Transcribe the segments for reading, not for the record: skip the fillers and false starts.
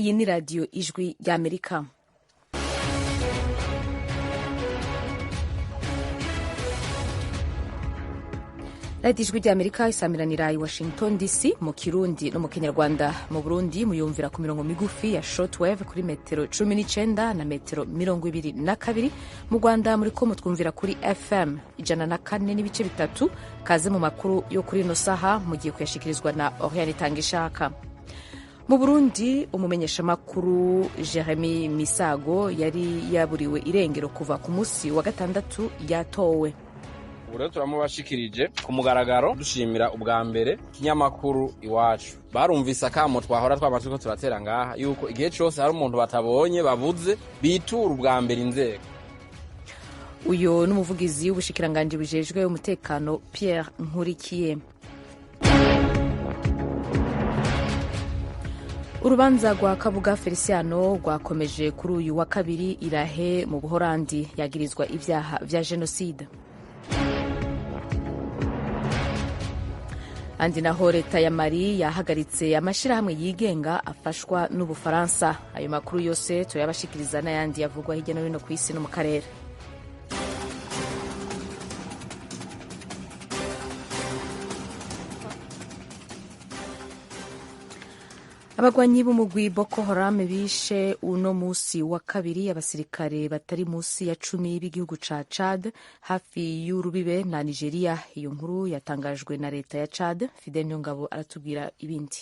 Iyi ni Radiyo Ijwi ry'Amerika. Radiyo Ijwi ry'Amerika isamiranira i Washington DC mu Kirundi no mu Kinyarwanda. Mu Burundi muyumvira ku mirongo migufi ya shortwave kuri metero 19 na metero 22. Mu Rwanda muriko mutwumvira kuri FM 104.3. Kaze mu makuru yo kuri ino saha, mugiye kuyashikirizwa na Oriane Itangishaka. Mu Burundi, umumenyeshamakuru Jeremy Misago yari yaburiwe irengero kuva ku munsi wa gatandatu yatowe. Ubu rero turamubashikirije ku mugaragaro, dushimira ubwa mbere ikinyamakuru Iwacu. Barumvise akamo twahora twama turiko turatera ngaha, yuko igihe cose hari umuntu batabonye, babuze, bitura ubwa mbere inzego. Uyu ni umuvugizi w'ubushikiranganji bujejwe umutekano, Pierre Nkurikiye. Urubanza rwa Kabuga Feliciano rwakomeje kuri uyu wa kabiri irahe mu Buhorandi, yagirizwa ibyaha vya jenoside. Andi naho, leta ya Mali yahagaritse amashirahamwe yigenga afashwa n'Ubufaransa. Ayo makuru yose turayabashikiriza n'ayandi yavugwa hirya no hino ku isi no mu karere. Abagwanyi b'umugwi Boko Haram bishe uno musi wa kabiri abasirikare batari musi ya 10 b'igihugu ca Chad hafi y'urubibe na Nigeria. Iyo nkuru yatangajwe na leta ya Chad. Fidel Niyongabo aratubwira ibindi.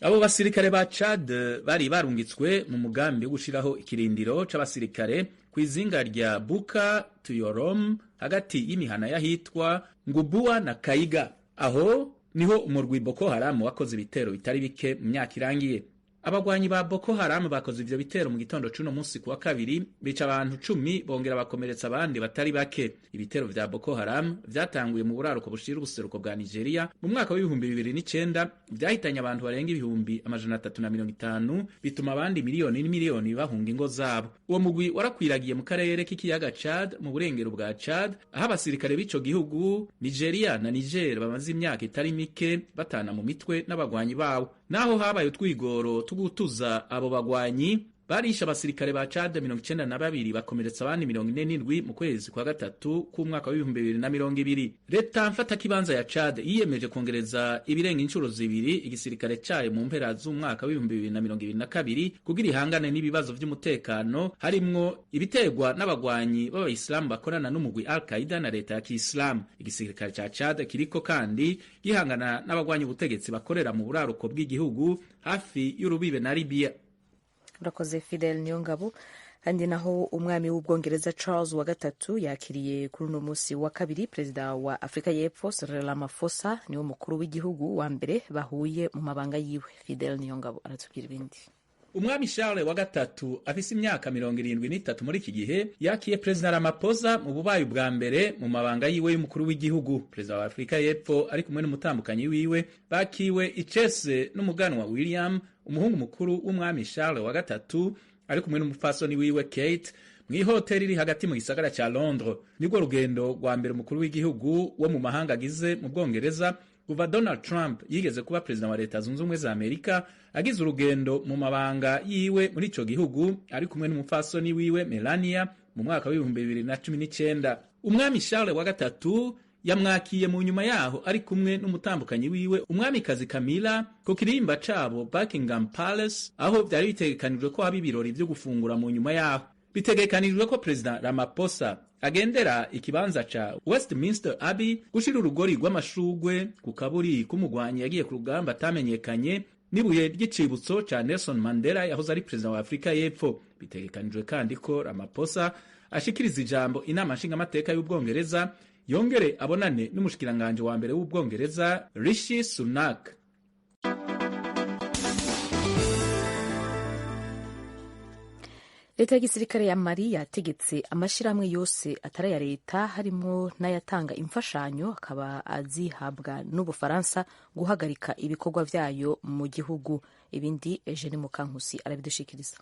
Abo basirikare ba Chad bari barungitswe mu mugambi wo gushiraho ikirindiro c'abasirikare kw'izinga rya Buka Tuyorom, hagati y'imihana y'ahitwa Ngubua na Kaiga. Aho niho umurwi Boko Haram wakoze ibitero bitari bike mu myaka irangiye. Abagwanyi ba Boko Haram bakoze ivyo bitero mu gitondo c'uno munsi kuwa kabiri, bica abantu 10, bongera bakomeretsa abandi batari bake. Ibitero vya Boko Haram vyatanguye mu buraruko bushira ubuseruko bwa Nigeria mu mwaka w'2009, vyahitanye abantu barenga 350,000, bituma abandi miliyoni n'imiliyoni bahunga ingo zabo. Uwo mugwi warakwiragiye mu karere k'ikiyaga Chad, mu burengero bwa Chad, aho abasirikare b'ico gihugu, Nigeria na Niger bamaze imyaka itari mike batana mu mitwe n'abagwanyi bawo. Naho habaye utwigoro tugutuza abo bagwanyi, barishe abasirikare ba Chad 92, bakomeretsa abandi 47 mu kwezi kwa gatatu k'umwaka w'2020. Leta mfatakibanza ya Chad yiyemeje kongereza ibirenga inshuro zibiri igisirikare cayo mu mpera z'umwaka w'2022 kugira ihangane n'ibibazo vy'umutekano, harimwo ibiterwa n'abagwanyi b'abayisilamu bakorana n'umugwi Al Qaida na leta ya Kiislamu. Igisirikare ca Chad kiriko kandi gihangana n'abagwanyi ubutegetsi bakorera mu buraruko bw'igihugu hafi y'urubibe na Libya. Urakoze, Fidel Niyongabo. Kandi naho, umwami w'Ubwongereza Charles wa gatatu yakiriye kuri uno munsi wa kabiri perezida wa Afurika y'Epfo Cyril Ramaphosa. Niwe mukuru w'igihugu wa mbere bahuye mu mabanga yiwe. Fidel Niyongabo aratubwira ibindi. Umwami Charles wa gatatu afise imyaka 73 muri iki gihe yakiye perezida Ramaphosa mu bubaye bwa mbere mu mabanga yiwe y'umukuru w'igihugu. Perezida wa Afurika y'Epfo ari kumwe n'umutambukanyi wiwe bakiwe icese n'umuganwa William, umuhungu mukuru w'umwami Charles wa gatatu, ari kumwe n'umupfasoni wiwe Kate, mw'ihoteli iri hagati mu gisagara ca Londres. Nirwo rugendo rwa mbere umukuru w'igihugu wo mu mahanga agize mu Bwongereza kuva Donald Trump yigeze kuba perezida wa Leta Zunze Ubumwe za Amerika agize urugendo mu mabanga yiwe muri ico gihugu, ari kumwe n'umupfasoni wiwe Melania, mu mwaka w'2019. Umwami Charles wa gatatu yamwakiye mu nyuma yaho ari kumwe n'umutambukanyi wiwe umwamikazi Camilla ku kirimba cabo Buckingham Palace, aho vyari bitegekanijwe ko haba ibirori vyo gufungura mu nyuma yaho. Bitegekanijwe ko perezida Ramaphosa agendera ikibanza ca Westminster Abbey gushira urugori rw'amashugwe ku kaburi k'umugwanyi yagiye ku rugamba atamenyekanye n'ibuye ry'icibutso ca Nelson Mandela yahoze ari perezida wa Afurika y'Epfo. Bitegekanijwe kandi ko Ramaphosa ashikiriza ijambo inama nshingamateka y'Ubwongereza, yongere abonane n'umushikiranganje wa mbere w'Ubwongereza Rishi Sunak. Leta y'igisirikare ya Mali yategetse amashirahamwe yose atari aya leta, harimwo n'ayatanga imfashanyo akaba azihabwa n'Ubufaransa, guhagarika ibikorwa vyayo mu gihugu. Ibindi Eugene Mukankusi arabidushikiriza.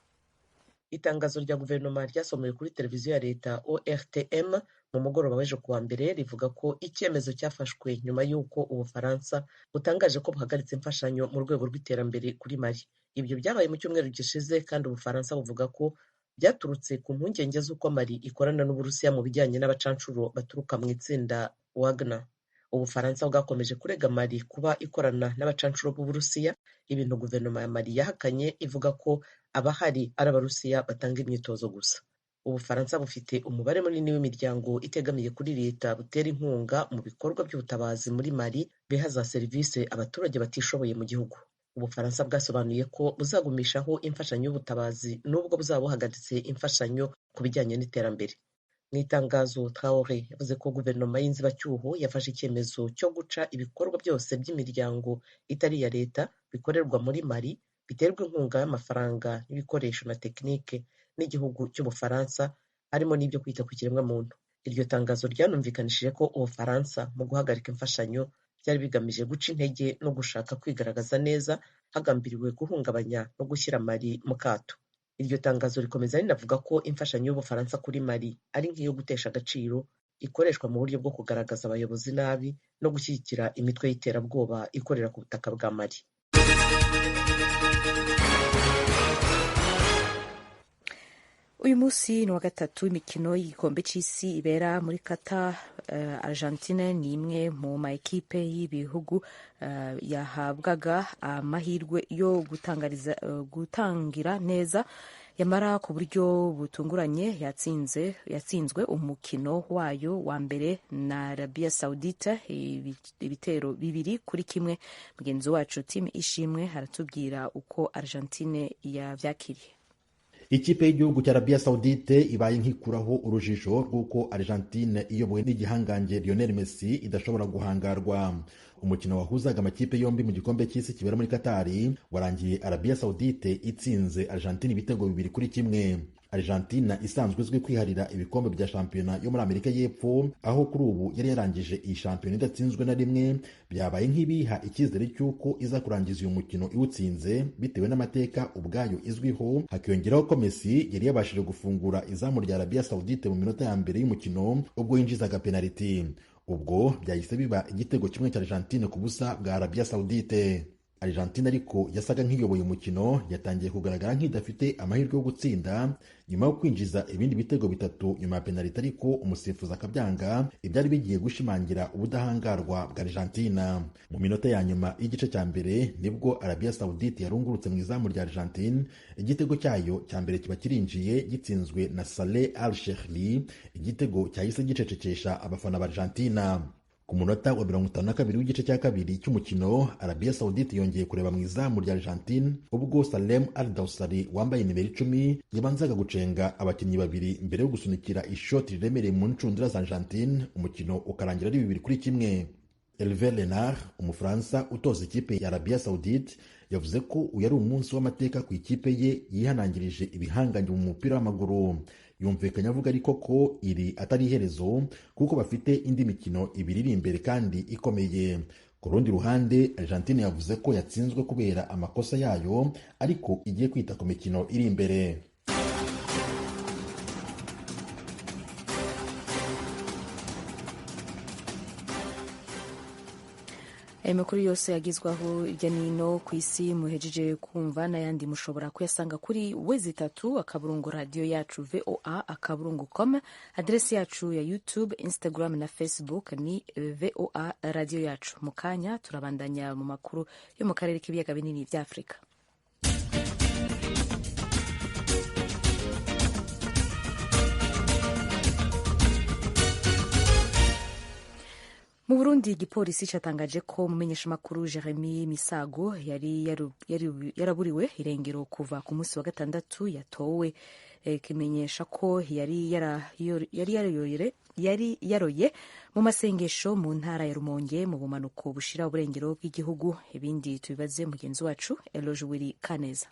Itangazo rya guverinoma ryasomewe kuri televiziyo ya leta ORTM Mu mugoroba w'ejo kuwa mbere rivuga ko icyemezo cyafashwe nyuma y'uko Ubufaransa butangaje ko buhagaritse imfashanyo mu rwego rw'iterambere kuri Mali. Ibyo byabaye mu cyumweru gishize, kandi Ubufaransa buvuga ko byaturutse ku mpungenge z'uko Mali ikorana n'Uburusiya mu bijyanye n'abacanshuro baturuka mu itsinda Wagner. Ubufaransa bwakomeje kurega Mali kuba ikorana n'abacanshuro b'Uburusiya, ibintu guverinoma ya Mali yahakanye ivuga ko abahari ari Abarusiya batanga imyitozo gusa. Ubufaransa bufite umubare munini w'imiryango itegamiye kuri leta butera inkunga mu bikorwa by'ubutabazi muri Mali, biha za serivisi abaturage batishoboye mu gihugu. Ubufaransa bwasobanuye ko buzagumishaho imfashanyo y'ubutabazi nubwo buzaba buhagaritse imfashanyo ku bijyanye n'iterambere. Mu itangazo, Traore yavuze ko guverinoma y'inzibacyuho yafashe icyemezo cyo guca ibikorwa byose by'imiryango itari iya leta bikorerwa muri Mali biterwa inkunga y'amafaranga n'ibikoresho na tekinike n'igihugu cy'Ubufaransa, harimo n'ibyo kwita ku kiremwamuntu. Iryo tangazo ryanumvikanishije ko Ubufaransa mu guhagarika imfashanyo byari bigamije guca intege no gushaka kwigaragaza neza, hagambiriwe guhungabanya no gushyira Mali mu kato. Iryo tangazo rikomeza rinavuga ko imfashanyo y'Ubufaransa kuri Mali ari nk'iyo gutesha agaciro, ikoreshwa mu buryo bwo kugaragaza abayobozi nabi no gushyigikira imitwe y'iterabwoba ikorera ku butaka bwa Mali. Uyu munsi ni wa gatatu imikino y'igikombe cy'isi ibera muri Qatar. Argentine ni imwe mu ma ekipe y'ibihugu yahabwaga amahirwe yo gutangira neza, yamara ku buryo butunguranye yatsinzwe umukino wayo wa mbere na Arabia Saudite ibitero 2-1. Mugenzi wacu Tim Ishimwe aratubwira uko Argentine yavyakiriye. Ikipe y'igihugu cya Arabia Saudite ibaye nkikuraho urujijo rw'uko Argentine iyobowe n'igihangange Lionel Messi idashobora guhangarwa. Umukino wahuzaga amakipe yombi mu gikombe cy'isi kibera muri Katari warangiye Arabia Saudite itsinze Argentine ibitego 2-1. Argentina isanzwe izwi kwiharira ibikombe bya shampiyona yo muri Amerika y'Epfo, aho kuri ubu yari yarangije iyi shampiyona idatsinzwe na rimwe, byabaye nk'ibiha icyizere cy'uko iza kurangiza uyu mukino iwutsinze bitewe n'amateka ubwayo izwiho, hakiyongeraho ko Messi yari yabashije gufungura izamu rya Arabia Saudite mu minota ya mbere y'umukino ubwo yinjizaga penaliti. Ubwo byahise biba igitego kimwe cya Argentine ku busa bwa Arabia Saudite. Argentine ariko yasaga nk'iyoboye umukino, yatangiye kugaragara nk'idafite amahirwe yo gutsinda nyuma yo kwinjiza ibindi bitego 3 nyuma ya penaliti, ariko umusifuzi akabyanga, ibyari bigiye gushimangira ubudahangarwa bwa Argentina. Mu minota ya nyuma y'igice cya mbere nibwo Arabia Saudite yarungurutse mu izamu rya Argentine, igitego cyayo cya mbere kiba kirinjiye gitsinzwe na Saleh Al Shehli, igitego cyahise gicecekesha abafana ba Argentina. Ku munota wa 52 w'igice cya kabiri cy'umukino, Arabia Saudite yongeye kureba mu izamu rya Argentine ubwo Salem Al Dawsari wambaye nimero 10 yabanzaga gucenga abakinnyi babiri mbere yo gusunikira ishoti riremereye mu ncundura za Argentine, umukino ukarangira ari 2-1. Hervé Renard, umufaransa utoza ikipe ya Arabia Saudite, yavuze ko uyu ari umunsi w'amateka ku ikipe ye yihanangirije ibihangange mu mupira w'amaguru. Yumvikanye avuga ariko ko iri atari iherezo kuko bafite indi mikino ibiri iri imbere kandi ikomeye. Ku rundi ruhande, Argentine yavuze ko yatsinzwe kubera amakosa yayo, ariko igiye kwita ku mikino iri imbere. Ayo makuru yose yagizwaho hirya n'ino ku isi muhejeje kumva n'ayandi mushobora kuyasanga kuri www.radiyo yacu voa.com. Aderesi yacu ya YouTube, Instagram na Facebook ni VOA radiyo yacu. Mu kanya turabandanya mu makuru yo mu karere k'ibiyaga binini bya Afurika. Mu Burundi, igipolisi cyatangaje ko umumenyeshamakuru Jeremy Misago yari yaraburiwe irengero kuva ku munsi wa gatandatu yatowe, kimenyesha ko yari yaroye mu masengesho mu ntara ya Rumonge mu bumanuko bushira uburengero bw'igihugu. Ibindi tubibaze mugenzi wacu Eloge Wiri Kaneza.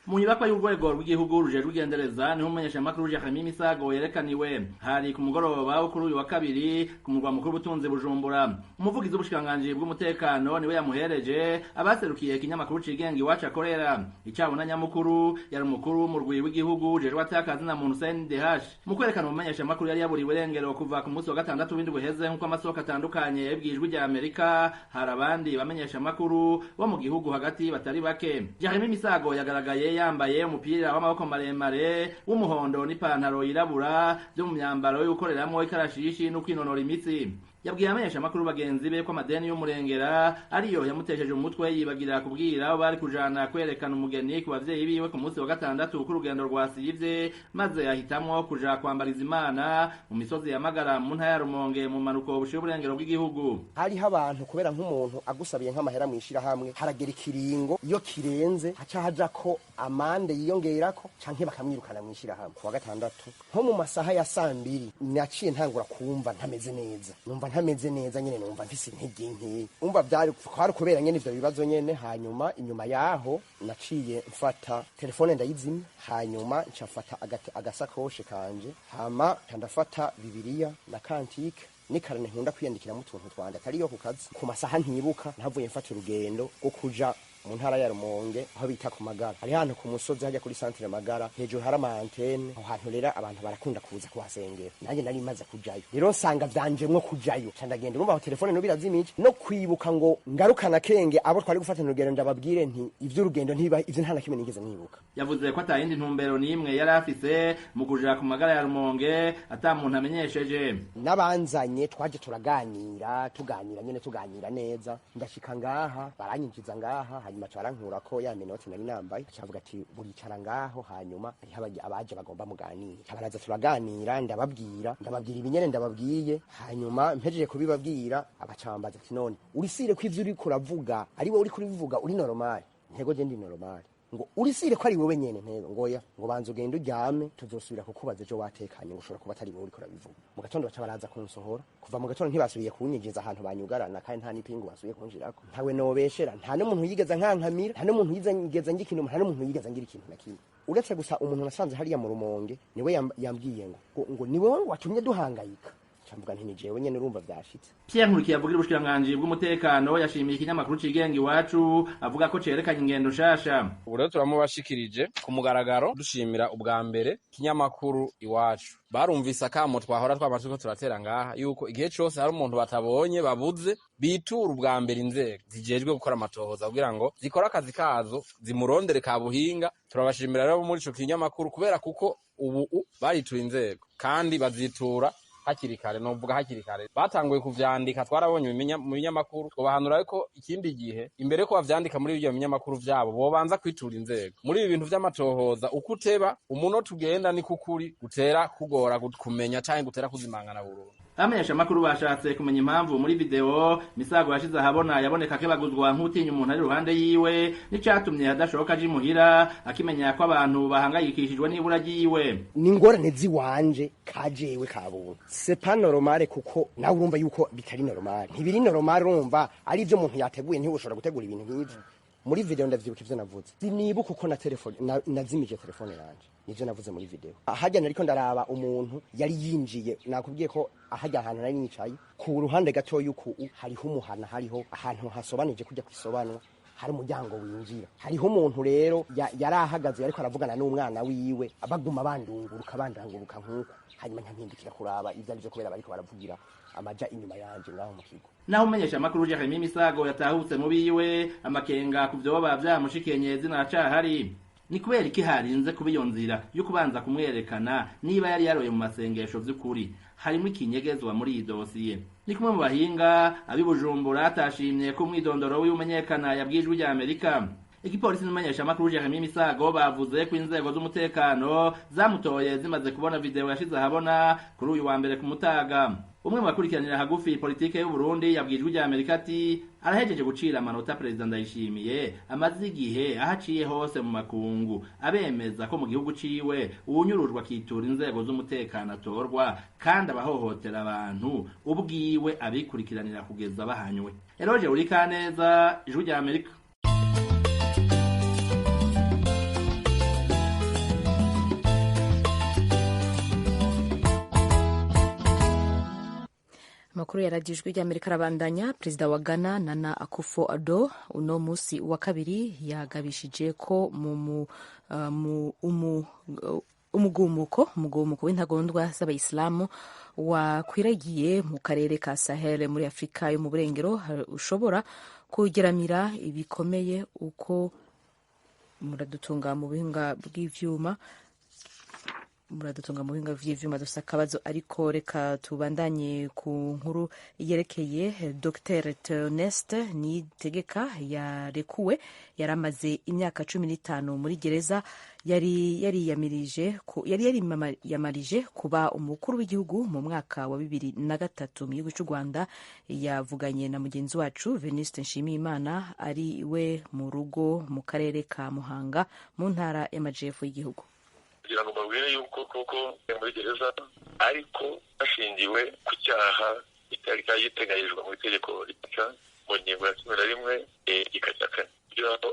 Mu nyubakwa y'urwego rw'igihugu rujejwe igendereza niho umumenyeshamakuru Jeremy Misago yerekaniwe. Hari ku mugoroba wo kuri uyu wa kabiri ku murwa mukuru w'ubutunzi Bujumbura. Umuvugizi w'ubushikiranganji bw'umutekano niwe yamuhereje abaserukiye ikinyamakuru cigenga Iwacu akorera. Icabona nyamukuru yari umukuru w'umurwi w'igihugu ujejwe atakazi na muntu CNDH. Mu kwerekana umumenyeshamakuru yari yaburiwe irengero kuva ku munsi wa gatandatu w'indwi uheze, nk'uko amasoko atandukanye yabwiye Ijwi rya Amerika, hari abandi bamenyeshamakuru bo mu gihugu hagati batari bake. Jeremy Misago yagaragaye yambaye umupira w'amaboko maremare w'umuhondo n'ipantaro yirabura byo mu myambaro y'ukoreramo ikarashishi no kwinonora imitsi. Yabwiye abamenyeshamakuru bagenzi be ko amadeni y'umurengera ariyo yamutesheje umutwe, yibagira kubwira abo bari kujana kwerekana umugeni ku bavyeyi biwe ku munsi wa gatandatu k'urugendo rwasivye, maze ahitamwo kuja kwambariza Imana mu misozi ya Magara mu ntara ya Rumonge mu manuko bushiye uburengero bw'igihugu. Hariho abantu kubera nk'umuntu agusabiye nk'amahera mw'ishirahamwe, haragera ikiringo iyo kirenze haca haja ko amande yiyongerako canke bakamwirukana mw'ishirahamwe. Ku wa gatandatu nko mu masaha ya sambiri naciye ntangura kumva ntameze neza, numva ntameze neza nyene, numva mfise intege nke, umva byari kwari kubera nyene ivyo bibazo nyene. Hanyuma inyuma yaho naciye mfata telefone ndayizimya, hanyuma ncafata agasakoshe kanje, hama ndafata Bibiliya na kantike n'ikarane nkunda kwiyandikiramo utuntu twanje atari yo ku kazi. Ku masaha ntibuka nahavuye mfata urugendo rwo kuja mu ntara ya Rumonge aho bita ku Magara. Hari hantu ku musozi hajya kuri centre Magara, hejuru hari ama antenne. Aho hantu rero abantu barakunda kuza kuhasengera, nanjye nari maze kujayo rero nsanga vyanjemwo kujayo, ca ndagenda. Urumva aho telefone no birazimije no kwibuka ngo ngarukana kenge abo twari gufatana urugendo ndababwire nti ivy'urugendo ntiba ivyo nta na kimwe nigeze nibuka. Yavuze ko atayindi ntumbero n'imwe yari afise mu kuja ku Magara ya Rumonge ata muntu amenyesheje. N'abanzanye twaje turaganira, tuganira nyene, tuganira neza, ndashika ngaha baranyinjiza ngaha, hanyuma barankura ko ya menote nari nambaye, acavuga ati buricara ngaho, hanyuma hariho abaje bagomba muganira. Baraza turaganira, ndababwira ibinyene ndababwiye, hanyuma mpejeje kubibabwira abacambaza ati none urisire ko ivyo uriko uravuga ari wowe uriko urivuga uri normal? Ntego je ndi normal. Ngo urisire ko ari wowe nyene? Ntego ngoya. Ngo banza ugende uryame, tuzosubira kukubaza ejo watekanye, ngo ushobora kuba atari wowe uriko urabivuga. Mu gatondo baca baraza kunsohora. Kuva mu gatondo ntibasubiye kunyinjiza ahantu banyugarana, kandi nta n'ipingu basubiye kunjirako. Ntawe nobeshera, nta n'umuntu yigeze nkankamira, nta n'umuntu yigeze ngira ikintu, nta n'umuntu yigeze ngira ikintu na kimwe, uretse gusa umuntu nasanze hariya mu Rumonge niwe yambwiye ngo ni wowe watumye duhangayika. Camvuga nti ni jewe nyene, urumva vyashitse. Pierre Nkurikiye avugira ubushikiranganji bw'umutekano yashimiye ikinyamakuru cigenga Iwacu, avuga ko cerekanye ingendo nshasha. Ubu rero turamubashikirije ku mugaragaro dushimira ubwa mbere ikinyamakuru Iwacu. Barumvise akamo twahora twama turiko turatera ngaha yuko igihe cose hari umuntu batabonye babuze, bitura ubwa mbere inzego zijejwe gukora amatohoza kugira ngo zikore akazi kazo, zimurondere ka buhinga. Turabashimira rero muri ico kinyamakuru kubera kuko ubu barituye inzego kandi bazitura hakiri kare, novuga hakiri kare batanguye kuvyandika, twarabonye mu binyamakuru. Twobahanura ko ikindi gihe imbere ko bavyandika muri ibyo binyamakuru vyabo bobanza kwitura inzego. Muri ibi bintu vy'amatohoza uko uteba umunota ugenda ni kukuri gutera kugora kumenya canke gutera kuzimangana burundu. Abamenyeshamakuru bashatse kumenya impamvu muri video Misago yashize ahabona yaboneka akebaguzwa nk'utinya umuntu ari iruhande yiwe, n'icatumye adashoboka aja imuhira akimenya ko abantu bahangayikishijwe n'ibura ryiwe. Ni ingorane ziwanje kajewe kabuntu, c'est pas normal, kuko nawe urumva yuko bitari normal, ntibiri normal. Urumva ari ivyo umuntu yateguye, ntibushobora gutegura ibintu nk'ivyo. Muri video ndavyibuka ivyo navuze, sinibuka uko na telefone nazimije telefone yanje, nivyo navuze muri video. Ahajya nariko ndaraba umuntu yari yinjiye, nakubwiye ko ahajya ahantu nari nicaye ku ruhande gato yuko hariho umuhana, hariho ahantu hasobanije kujya kwisobanura, hari umuryango winjira, hariho umuntu rero yari ahagaze ariko aravugana n'umwana wiwe, baguma bandunguruka bandanguruka nk'uko, hanyuma nkampindukira kuraba ivyo arivyo kubera bariko baravugira amaja inyuma yanje ngaho mu kigo. Naho umenyesha amakuru Jeremy Misago yatahutse mu biwe, amakenga ku vyoba vyamushikenye zina aracahari. Ni kubera iki harinze kuba iyo nzira yo kubanza kumwerekana niba yari yaroye mu masengesho vy'ukuri? Harimo ikinyegezwa muri iyi dosiye. Ni kumwe mu bahinga ab'i Bujumbura atashimye ko umwidondoro w'iumenyekana yabwijwe rya Amerika. Igipolisi n'umumenyeshamakuru Jeremy Misago bavuze ko inzego z'umutekano zamutoye zimaze kubona video yashize ahabona kuri uyu wa mbere ku Mutaga. Umwe mu bakurikiranira hagufi politike y'u Burundi yabwijwe rya Amerika ati arahejeje gucira amanota Perezida Ndayishimiye amaze igihe aho aciye hose mu makungu abemeza ko mu gihugu ciwe uwunyurujwe akitura inzego z'umutekano atorwa, kandi abahohotera abantu ubwiwe abikurikiranira kugeza bahanywe. Eroje Urikaneza, Ijwi rya Amerika. Amakuru ya radiyo Ijwi ry'Amerika arabandanya. Perezida wa Ghana, Nana Akufo Addo, uno musi wa kabiri yagabishije ko umugumuko w'intagondwa z'abayisilamu wakwiragiye mu karere ka Sahel muri Afurika yo mu Burengero ushobora kugeramira ibikomeye uko muradutunga mu buhinga bw'ivyuma, muradutunga mu buhinga bw'ivyuma, dufise akabazo, ariko reka tubandanye ku nkuru yerekeye Dr Theoneste Niyitegeka yarekuwe. Yaramaze imyaka 15 muri gereza. Yari yariyamirije yari yariyamarije kuba umukuru w'igihugu mu mwaka wa 2003 mu gihugu cy'u Rwanda. Yavuganye na mugenzi wacu Venuste Nshimiyimana ari we mu rugo mu karere ka Muhanga mu ntara y'Amajepfo y'igihugu. Kugira ngo mbabwire yuko koko muri gereza, ariko hashingiwe ku cyaha kitari giteganyijwe mu itegeko rica mu ngingo ya 11 igika cya 4.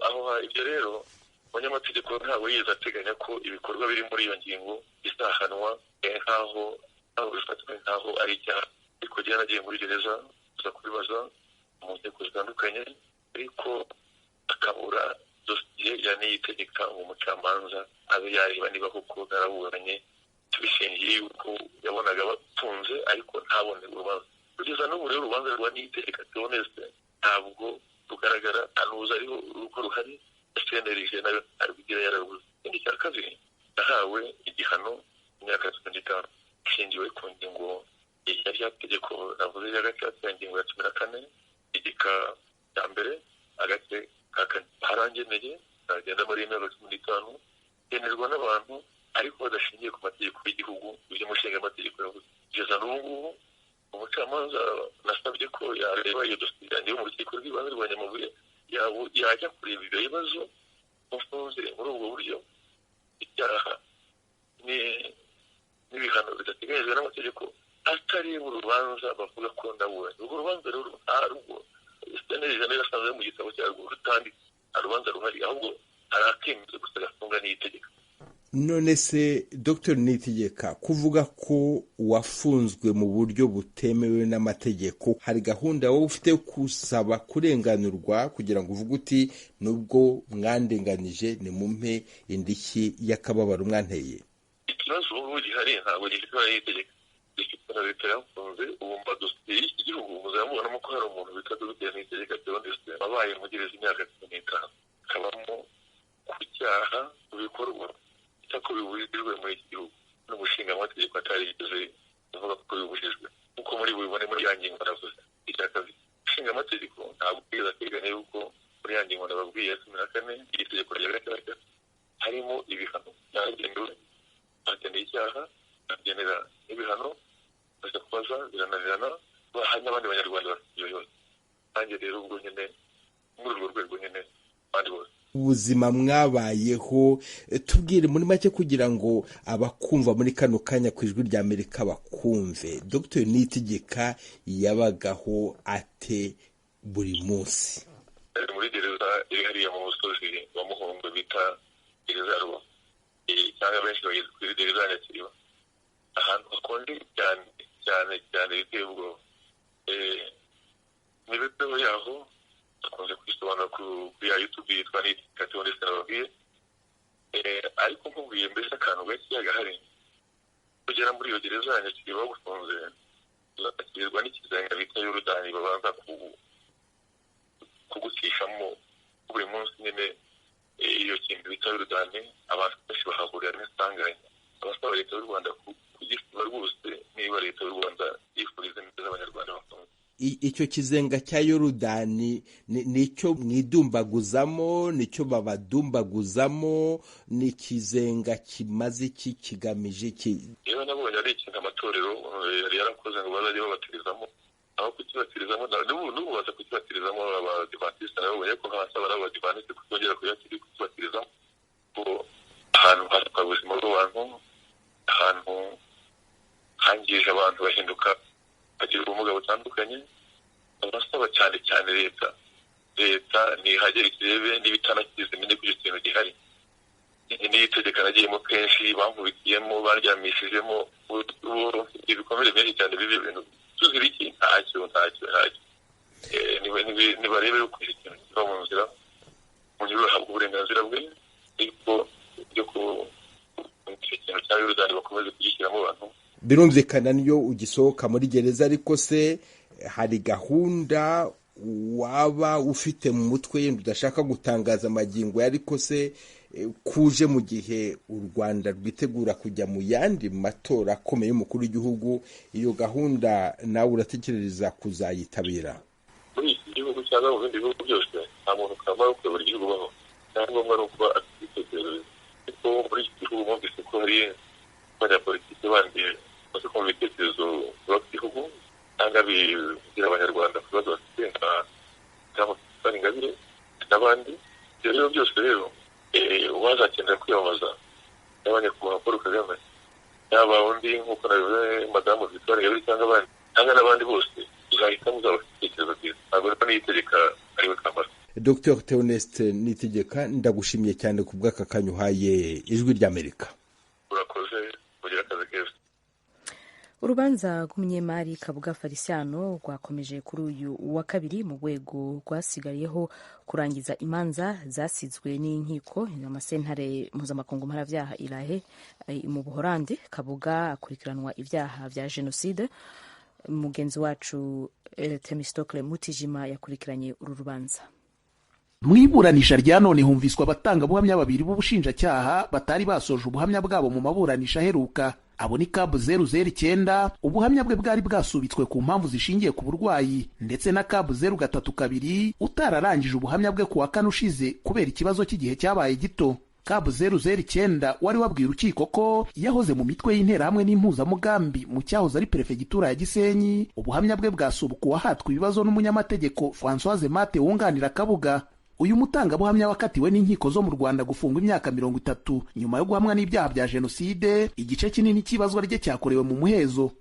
Aho ibyo rero umunyamategeko ntabwo yigeze ateganya ko ibikorwa biri muri iyo ngingo bizahanwa nk'aho bifatwa nk'aho ari icyaha. Ariko jya nagiye muri gereza gusa kubibaza mu nkiko zitandukanye, ariko akabura dosiye ya Niyitegeka mu mucamanza abe yareba niba koko naraburanye, tubishingiye yuko yabonaga batunze ariko ntabone urubanza. Kugeza n'ubu rero urubanza rwa Niyitegeka Theoneste ntabwo rugaragara, nta n'uza ariho urugo ruhari. CNLG nayo arubwira yarabuze. Ikindi cya kabiri, yahawe igihano imyaka 15 ishingiwe ku ngingo ya rya tegeko navuze ya gatatu ya ngingo ya 14 igika cya mbere agace ka kane. Harangeneye nagenda muri imyaka 15 yemerwa n'abantu ariko badashingiye ku mategeko y'igihugu, ibyo umushinga amategeko yavuze. Kugeza n'ubu ngubu umucamanza nasabye ko yareba iyo dosiye yanjye yo mu rukiko rw'ibanze rwa Nyamabuye, yajya kureba ibyo bibazo mufunze muri ubwo buryo, icyaha n'ibihano bidateganyijwe n'amategeko, atareba urubanza bavuga ko ndaburanye. Urwo rubanza rero ntarwo CNLG nayo yasanze mu gitabo cyarwo rutanditse, nta rubanza ruhari, ahubwo hari akemezo gusa gafunga Niyitegeka. None se Dr Niyitegeka, kuvuga ko wafunzwe mu buryo butemewe n'amategeko, hari gahunda wowe ufite kusaba kurenganurwa kugira ngo uvuge uti nubwo mwandenganije nimumpe indishyi y'akababaro mwanteye? Ikibazo ubu gihari ntabwo gifite Niyitegeka, gifite na leta yafunze. Ubu mba dosiye y'iki gihugu muzamubonamo ko hari umuntu bita Dr Niyitegeka Theoneste wabaye mu gereza imyaka 15, akabamo ku cyaha ku bikorwa ko bibujijwe muri iki gihugu n'umushinga amategeko atarigeze avuga ko bibujijwe, kuko muri bubibone muri ya ngingo navuze. Icya kabiri, umushinga amategeko ntabwo yigeze ateganya yuko muri ya ngingo nababwiye ya 14 iri tegeko rya gatatu harimo ibihano byagenewe bageneye icyaha, bagenera n'ibihano, bajya kubaza birananirana, hari n'abandi banyarwanda bafite ibyo bibazo. Nanjye rero ubwo nyine muri urwo rwego nyine abandi bose ubuzima mwabayeho, tubwire muri make kugira ngo abakumva muri kano kanya ku Ijwi rya Amerika bakumve. Dr Niyitegeka yabagaho ate buri munsi? Muri gereza iri hariya mu musozi wa Muhongwe bita gereza ya Rubavu, cyangwa benshi bageze kuri gereza ya Nyakiriba, ahantu hakonje cyane cyane cyane biteye ubwoba. Imibereho yaho akunze kwisobanura kuri ya YouTube yitwa Niyitegeka Theoneste nababwiye. Ariko nkubwiye mbese akantu gakeya gahari, kugera muri iyo gereza ya Nyakiriba bagufunze uzakirirwa n'ikizenga bita Yorodani, babanza kugucishamo buri munsi nyine. Iyo kintu bita Yorodani abantu benshi bahahurira n'isanganya. Abasaba leta y'u Rwanda kugisiba rwose, niba leta y'u Rwanda yifuriza neza abanyarwanda bafunze. Icyo kizenga cya Yorodani nicyo mwidumbaguzamo, nicyo babadumbaguzamo, ni ikizenga kimaze iki, kigamije iki? Yewe nabonye ari ikintu amatorero yari yarakoze ngo bazajye babatirizamo, aho kukibatirizamo n'ubu baza kukibatirizamo abadivantisite, nabo ko nk'abasaba n'abadivantisite kutongera kukibatirizamo, kuko ahantu hatwara ubuzima bw'abantu, ahantu hangije abantu bahinduka bagira ubumuga butandukanye. Abasaba cyane cyane leta ntihagere ikirebe n'ibitanakize imenye ko icyo kintu gihari. Niyitegeka nagiyemo kenshi, bankubitiyemo, baryamishijemo ibikomere byinshi cyane bibi bintu tuzira iki? Nta ntacyo ntacyo. Nibarebe yuko ikintu kiva mu nzira, umunyururu ahabwa uburenganzira bwe, ariko byo ku icyo kintu cya Yorodani bakomeze kugishyiramo abantu. Birumvikana niyo ugisohoka muri gereza, ariko se hari gahunda waba ufite mu mutwe yenda udashaka gutangaza amagingo, ariko se kuje mu gihe u Rwanda rwitegura kujya mu yandi matora akomeye y'umukuru w'igihugu, iyo gahunda nawe uratekereza kuzayitabira? Muri iki gihugu cyangwa mu bindi bihugu byose nta muntu kamara wo kuyobora igihugu ubaho, icyangombwa ni ukuba afite ibitekerezo. Ariko muri iki gihugu mwumvise ko hari abanyapolitiki bandi bamaze kumva ibitekerezo byubaka igihugu cyangwa bigira abanyarwanda ku bibazo bafite nka Victoire Ingabire n'abandi. Ibyo rero byose rero uwazakenera kwiyamamaza yaba nyakubahwa Paul Kagame, yaba undi nk'uko nabivuze madamu Victoire Ingabire cyangwa abandi cyangwa n'abandi bose, uzahitamo uzaba ufite ibitekerezo byiza. Ntabwo rero Niyitegeka ariwe kamara. Dr Theoneste Niyitegeka, ndagushimiye cyane ku bw'aka kanya uhaye Ijwi ry'Amerika. Urakoze, ugira akazi keza. Urubanza rw'umunyemari Kabuga Feliciano rwakomeje kuri uyu wa kabiri mu rwego rwasigariyeho kurangiza imanza zasizwe n'inkiko amasentare mpuzamakungu mpanabyaha Irahe mu Buholandi. Kabuga akurikiranwa ibyaha vya jenoside. Mugenzi wacu Temistocle Mutijima yakurikiranye uru rubanza. Mu iburanisha rya none humviswa abatangabuhamya babiri b'ubushinjacyaha batari basoje ubuhamya bwabo mu maburanisha aheruka. Abo ni Kabu 009, ubuhamya bwe bwari bwasubitswe ku mpamvu zishingiye ku burwayi, ndetse na Kabu 032 utararangije ubuhamya bwe ku wa kane ushize kubera ikibazo cy'igihe cyabaye gito. Kabu 009 wari wabwiye urukiko ko yahoze mu mitwe y'interahamwe n'impuzamugambi mu cyahoze ari perefegitura ya Gisenyi, ubuhamya bwe bwasubukuwe ahatwa ibibazo n'umunyamategeko Françoise Mate wunganira Kabuga. Uyu mutangabuhamya wakatiwe n'inkiko zo mu Rwanda gufungwa imyaka 30 nyuma yo guhamwa n'ibyaha bya jenoside, igice kinini cy'ibazwa rye cyakorewe mu muhezo.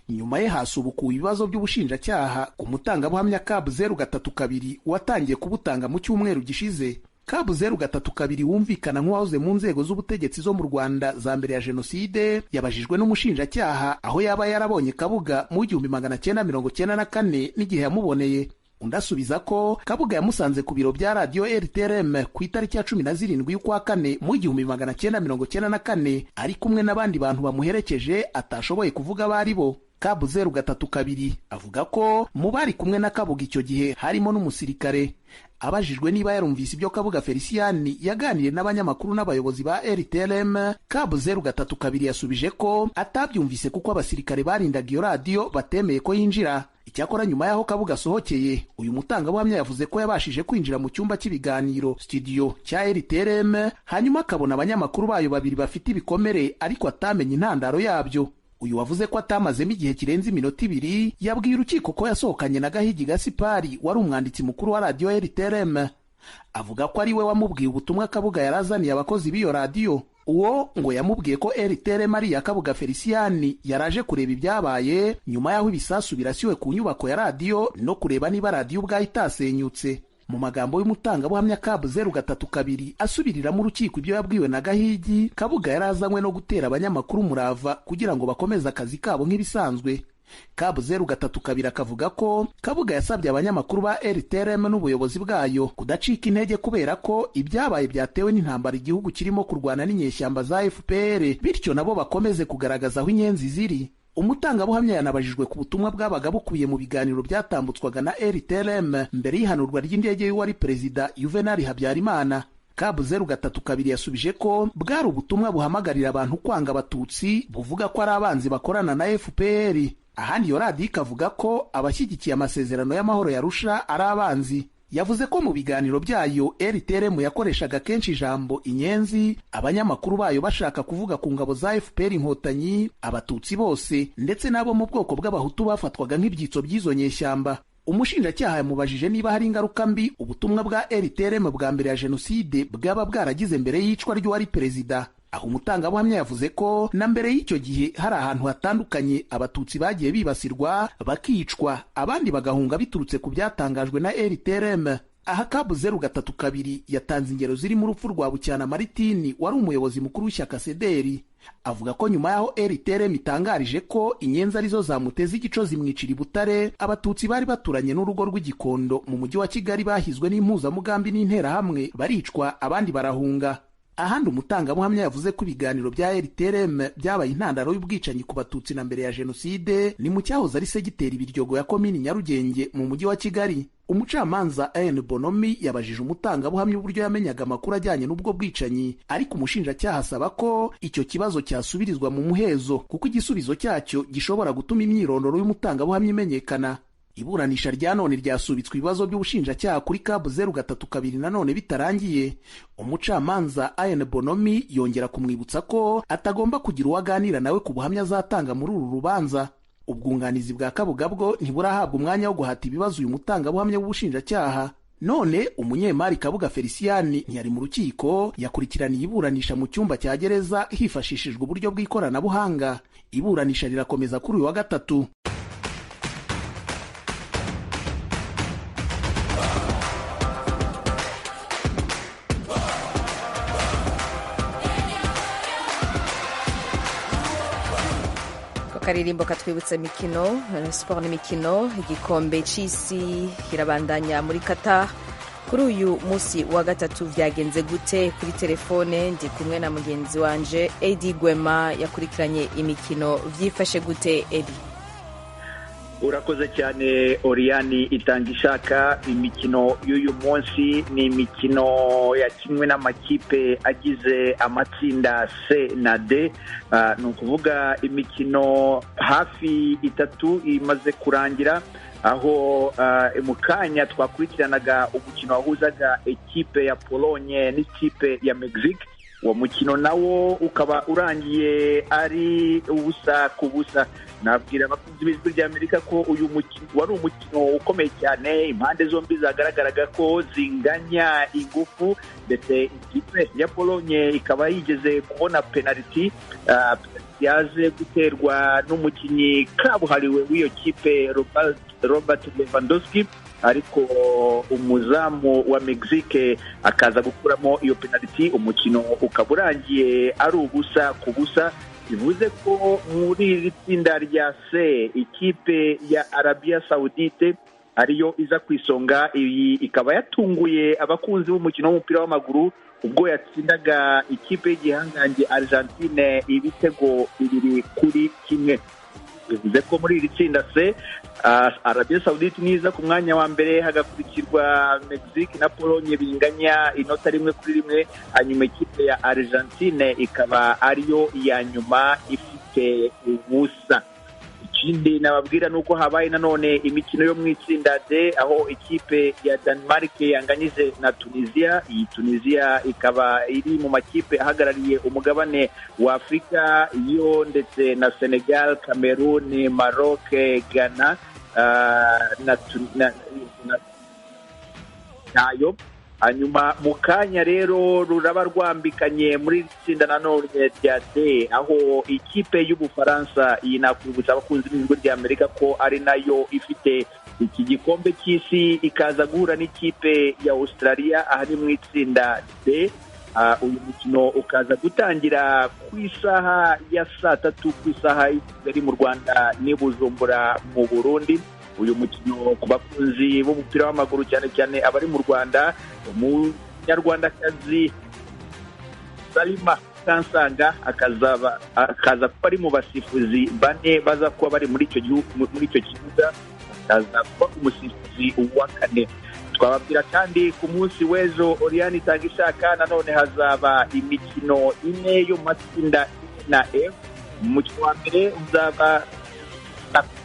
Nyuma ye hasubukuwe ibibazo by'ubushinjacyaha ku mutangabuhamya Kabu 032 watangiye kubutanga mu cyumweru gishize. Kabu 032 wumvikana nk'uwahoze mu nzego z'ubutegetsi zo mu Rwanda za mbere ya jenoside, yabajijwe n'umushinjacyaha aho yaba yarabonye Kabuga mu 1994 n'igihe yamuboneye. Undi asubiza ko Kabuga yamusanze ku biro bya radiyo RTRM ku itariki ya 17 y'ukwa kane mu 1994 ari kumwe n'abandi bantu bamuherekeje atashoboye kuvuga abo ari bo. Kabu 032 avuga ko mu bari kumwe na Kabuga icyo gihe harimo n'umusirikare. Abajijwe niba yarumvise ibyo Kabuga Feliciani yaganiriye n'abanyamakuru n'abayobozi ba RTRM, Kabu 032 yasubije ko atabyumvise kuko abasirikare barindaga iyo radiyo batemeye ko yinjira. Icyakora nyuma y'aho Kabuga asohokeye, uyu mutangabuhamya yavuze ko yabashije kwinjira mu cyumba cy'ibiganiro studio cya RTRM, hanyuma akabona abanyamakuru bayo babiri bafite ibikomere ariko atamenye intandaro yabyo. Uyu wavuze ko atamazemo igihe kirenze iminota 2 yabwiye urukiko ko yasohokanye na Gahigi Gasipari wari umwanditsi mukuru wa radiyo RTRM. Avuga ko ari we wamubwiye ubutumwa Kabuga yarazaniye abakozi b'iyo radiyo. Uwo ngo yamubwiye ko RTRM ari iya Kabuga Feliciani yaraje kureba ibyabaye nyuma y'aho ibisasu birasiwe ku nyubako ya radiyo no kureba niba radiyo ubwayo itasenyutse. Mu magambo y'umutangabuhamya Kabu 032 asubiriramo urukiko ibyo yabwiwe na Gahigi, Kabuga yarazanywe no gutera abanyamakuru umurava kugira ngo bakomeze akazi kabo nk'ibisanzwe. Kabu 032 akavuga ko Kabuga yasabye abanyamakuru ba RTRM n'ubuyobozi bwayo kudacika intege kubera ko ibyabaye byatewe n'intambara igihugu kirimo kurwana n'inyeshyamba za FPR, bityo nabo bakomeze kugaragaza aho inyenzi ziri. Umutangabuhamya yanabajijwe ku butumwa bwabaga bukubiye mu biganiro byatambutswaga na RTRM mbere y'ihanurwa ry'indege y'uwari perezida Juvenal Habyarimana. Kabu 032 yasubije ko bwari ubutumwa buhamagarira abantu kwanga abatutsi, buvuga ko ari abanzi bakorana na FPR. Ahandi iyo radiyo ikavuga ko abashyigikiye amasezerano y'amahoro ya Arusha ari abanzi. Yavuze ko mu biganiro byayo RTRM yakoreshaga kenshi ijambo inyenzi, abanyamakuru bayo bashaka kuvuga ku ngabo za FPR Inkotanyi, abatutsi bose ndetse n'abo mu bwoko bw'abahutu bafatwaga nk'ibyitso by'izo nyeshyamba. Umushinjacyaha yamubajije niba hari ingaruka mbi ubutumwa bwa RTRM bwa mbere ya jenoside bwaba bwaragize mbere y'icwa ry'uwari perezida. Aho umutangabuhamya yavuze ko na mbere y'icyo gihe hari ahantu hatandukanye abatutsi bagiye bibasirwa bakicwa, abandi bagahunga biturutse ku byatangajwe na RTRM. Aha Kabu 032 yatanze ingero zirimo urupfu rwa Bucyana Maritini wari umuyobozi mukuru w'ishyaka Sederi. Avuga ko nyuma y'aho RTRM itangarije ko inyenzi arizo zamuteza igico zimwicira i Butare, Abatutsi bari baturanye n'urugo rw'Igikondo mu mujyi wa Kigali bahizwe n'impuzamugambi n'Interahamwe baricwa, abandi barahunga. Ahandi umutangabuhamya yavuze ko ibiganiro bya RTRM byabaye intandaro y'ubwicanyi ku Batutsi na mbere ya Jenoside ni mu cyahoze ari segiteri Biryogo ya komini Nyarugenge mu mujyi wa Kigali. Umucamanza N Bonomi yabajije umutangabuhamya uburyo yamenyaga amakuru ajyanye n'ubwo bwicanyi, ariko umushinjacyaha asaba ko icyo kibazo cyasubirizwa mu muhezo kuko igisubizo cyacyo gishobora gutuma imyirondoro y'umutangabuhamya imenyekana. Iburanisha rya none ryasubitswe ibibazo by'ubushinjacyaha kuri kabu 032 nanone bitarangiye. Umucamanza Ayen Bonomi yongera kumwibutsa ko atagomba kugira uwo aganira nawe ku buhamya azatanga muri uru rubanza. Ubwunganizi bwa Kabuga bwo ntiburahabwa umwanya wo guhata ibibazo uyu mutangabuhamya w'ubushinjacyaha. None umunyemari Kabuga Felicien ntiyari mu rukiko, yakurikiraniye iburanisha mu cyumba cya gereza hifashishijwe uburyo bw'ikoranabuhanga. Iburanisha rirakomeza kuri uyu wa gatatu. Akaririmbo katwibutsa imikino, siporo n'imikino. Igikombe c'isi kirabandanya muri Qatar kuri uyu munsi wa gatatu. Vyagenze gute? Kuri telefone ndi kumwe na mugenzi wanje Edi Gwema yakurikiranye imikino. Vyifashe gute, Edi? Urakoze cyane, Oriani itanga ishaka. Imikino y'uyu munsi ni imikino yakinwe n'amakipe agize amatsinda C na D. Ni ukuvuga imikino hafi itatu imaze kurangira, aho mu kanya twakurikiranaga umukino wahuzaga ekipe ya Polonye n'ikipe ya Mexique. Uwo mukino nawo ukaba urangiye ari 0-0. Nabwira abakunzi b'Ijwi ry'Amerika ko uyu mukino wari umukino ukomeye cyane, impande zombi zagaragaraga ko zinganya ingufu, ndetse ikipe ya Polonye ikaba yigeze kubona penaliti yaje guterwa n'umukinnyi kabuhariwe w'iyo kipe Robert Lewandowski, ariko umuzamu wa Mexique akaza gukuramo iyo penaliti. Umukino ukaba urangiye ari 0-0. Bivuze ko muri iri tsinda rya C ikipe ya Arabia Saudite ariyo iza ku isonga. Iyi ikaba yatunguye abakunzi b'umukino w'umupira w'amaguru ubwo yatsindaga ikipe y'igihangange Argentine ibitego 2-1. Bivuze ko muri iri tsinda C Arabia Saudite niza ku mwanya wa mbere, hagakurikirwa Mexique na Pologne binganya inota 1-1, hanyuma ikipe ya Argentine ikaba ariyo ya nyuma ifite 0. Ikindi nababwira nuko habaye nanone imikino yo mu itsinda D, aho ikipe ya Denmark yanganyije na Tunisia. Iyi Tunisia ikaba iri mu makipe ahagarariye umugabane wa Afurika yo ndetse na Senegal, Cameroon, Maroc, Ghana nayo. Hanyuma mu kanya rero ruraba rwambikanye muri itsinda nanone rya D, aho ikipe y'Ubufaransa, iyi nakwibutsa abakunzi b'Ijwi ry'Amerika ko ari nayo ifite iki gikombe cy'isi, ikaza guhura n'ikipe ya Australia aha ni mu itsinda D. Uyu mukino ukaza gutangira ku isaha ya 3:00 ku isaha y'i Kigali mu Rwanda n'i Bujumbura mu Burundi. Uyu mukino ku bakunzi b'umupira w'amaguru cyane cyane abari mu Rwanda, umunyarwandakazi Salima Kansanga akaza kuba ari mu basifuzi 4 baza kuba bari muri icyo gihugu, muri icyo kibuga, akaza kuba umusifuzi wa 4. Twababwira kandi ku munsi w'ejo, Oriane itanga ishaka, nanone hazaba imikino 4 yo mu matsinda E na F. Umukino wa mbere uzaba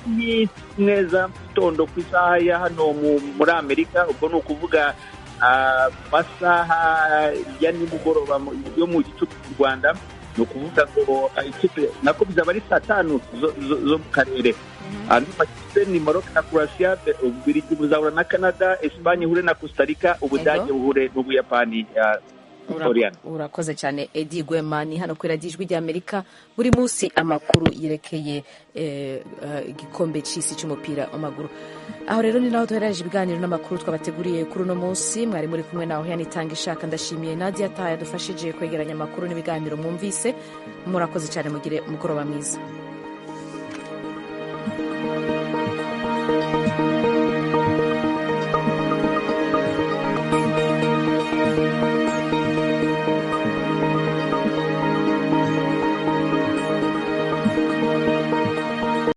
11:00 za mugitondo ku isaha ya hano muri Amerika, ubwo ni ukuvuga masaha ya nimugoroba yo mu gicuku mu Rwanda, ni ukuvuga ngo ikipe nako bizaba ari 5:00 zo mu karere. Andi makipe ni Maroc na Croatia, Ububirigi buzahura na Canada, Espagne ihure na Costa Rica, Ubudage buhure n'Ubuyapani. Urakoze cyane Edi Gwema. Ni hano kuri Radiyo Ijwi ry'Amerika, buri munsi amakuru yerekeye igikombe cy'isi cy'umupira w'amaguru. Aho rero ni naho duherereje ibiganiro n'amakuru twabateguriye kuri uno munsi. Mwari muri kumwe nawe Yanitanga Ishaka. Ndashimiye Nadia Taha yadufashije kwegeranya amakuru n'ibiganiro mwumvise. Murakoze cyane, mugire umugoroba mwiza.